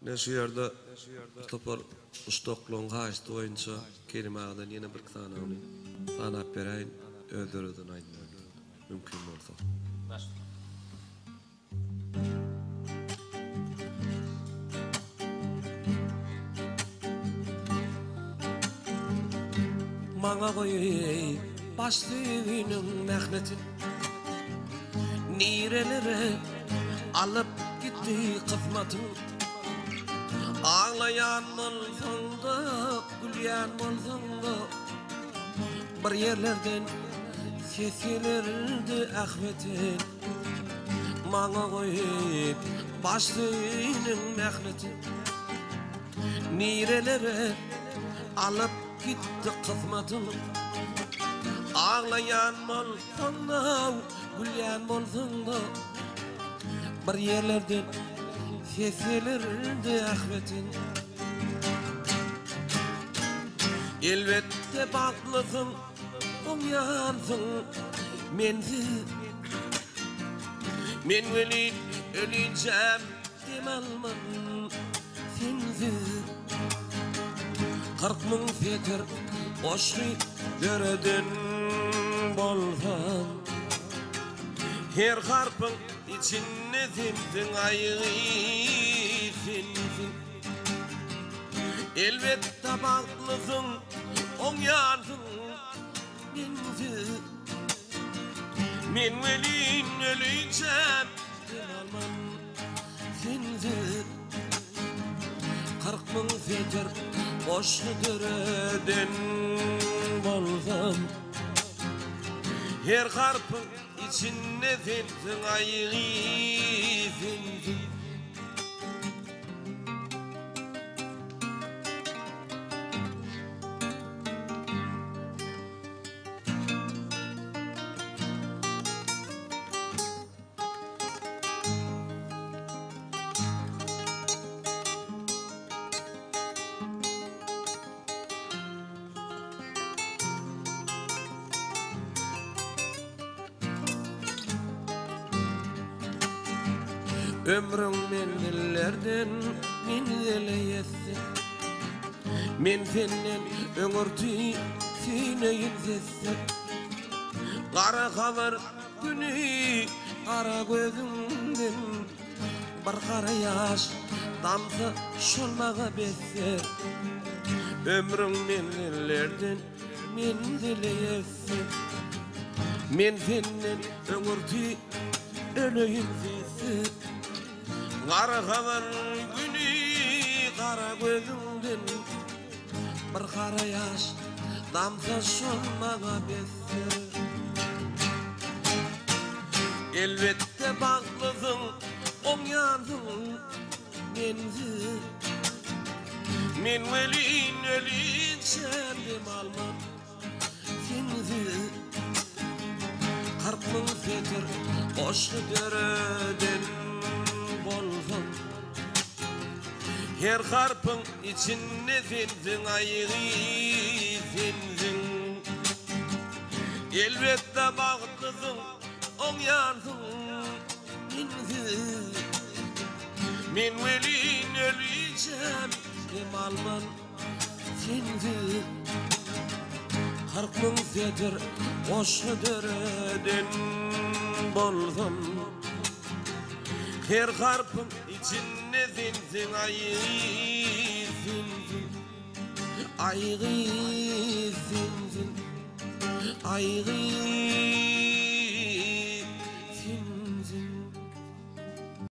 Men şu ýerde bir topar muşdaklaryň haýyşty boýunça Kerim agadan ýene birki sanagyny sanap beräýin, öz döreden aýdymlaryndan, mümkin bolsa. Maňa goý baş söýginiň mähnetin. Nirelere alyp gitdi kysmatyň Aglaýan bolsaň-da, gülýän bolsaň-da Bir ýerlerden ses gelerdi ahbetin Maňa goýup baş söýginiň mähnetin Nirelere alyp gitdi kysmatyň Aglaýan bolsaň-da, gülýän bolsaň-da Bir ýerlerden ses gelerdi ahbetin Elbetde bagtlysyň, oňýansyň mensiz Men welin ölinçäm dem alman sensiz 40 müň setir goşgy döreden bolsam Her harpyň içinde sensiň aýy sensiň Elbetde bagtlysyň oňýansyň mensiz Men welin ölinçäm dem alman Sensiz 40 müň setir goşgy döreden bolsam Her harpyň içinde sensiň aýy sensiň. Ömrüň menzillerden menzile ýetse, Men senden öňürti süýneýin sesse. Gara habar güni gara gözüňden Bir gara ýaş damsa şol maňa besse. Ömrüň menzillerden menzile ýetse, Men senden öňürti öleýin sessiz. Gara habar güni gara gözüňden Bir gara ýaş damsa şol maňa besdir. Elbetde bagtlysyň oňýansyň mensiz. Men welin ölinçäm dem alman Sensiz 40 müň setir goşgy döreden bolsam Her harpyň içinde sensiň aýy sensiň Elbetde bagtlysyň oňýansyň mensiz Men welin ölüçem dem alman Sensiz 40 müň setir goşgy döreden bolsam Her harpyň içinde sensiň aý sensiň Aý gyz sensiň Aý gyz.